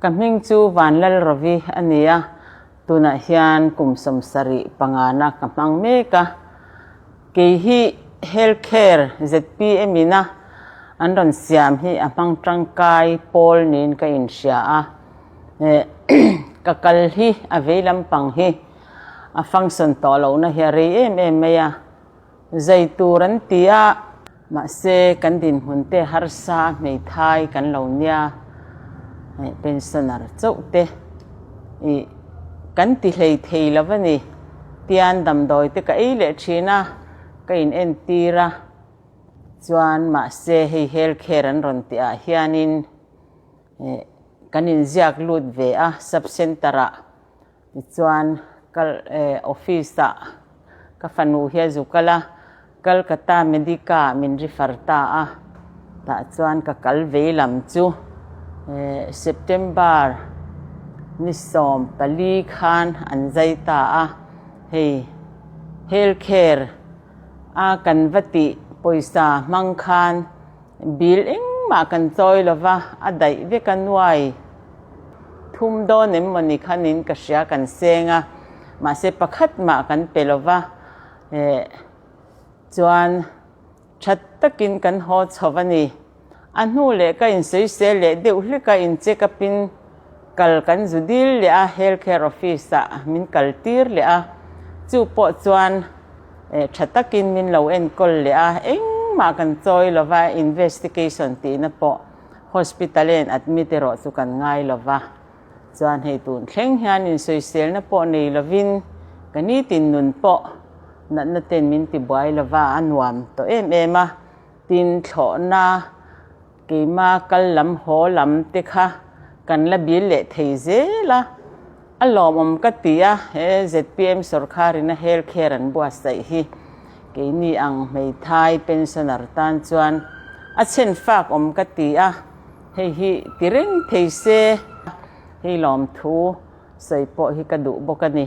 Ka hming chu Vanlalrovi a ni a, tunah hian kum 75 na ka hmang mek a. Kei hi Health Care ZPM ina an rawn siam hi a hmang tangkai pawl niin ka inhria a. Ka kal hi a vei lampang hi a function tawh lohna hi a rei em em mai a. Zai tur an ti a. Mahse, kan dinhmun te harsa hmeithai kan lo nia, pensioner chauh te ih kan ti hlei thei lo a ni. Tian damdawi te ka ei leh thin a, ka in entir a. Chuan mahse hei health care an rawn tih ah hianin kan inziak lut ve a sub centre ah. Tichuan kal office ah ka fanu hi a zu kal a, Calcutta Medica ah min refer ta a, tah chuan ka kal vei lam chu September ni 14 khan an zai ta a, hei health care a kan va tih pawisa hmang khan Bill engmah kan chawi lo va, a daih vek a nuai thum dawn em mawni khanin ka hria kan seng a, mahse pakhat mah kan pe lo va, eh chuan that takin kan haw chho a ni. A hnu leh ka insawisel leh deuh hlek a, in check up in kal kan zu dil leh a, health care office ah min kal tir leh a, chu pawh chuan Tha takin min lo enkawl leh a, engmah kan chawi lo va, investigation tihna pawh hospital en admit erawh chu kan ngai lo va. Chuan hei tun thleng hian insawiselna pawh nei lovin ka nitin nun pawh natna ten min tibuai lo va, a nuam tawh em em a. Tin, thlawhna Keima kal lam haw lam te kha kan la bil leh thei zel a, a lawmawm ka ti a, he zpm sawrkharin a health care an buatsaih hi keini ang hmeithai pensioner tan chuan a chhen fak awm ka ti a, hei hi ti reng thei se, hei lawmthu sawi pawh hi ka duh bawk a ni.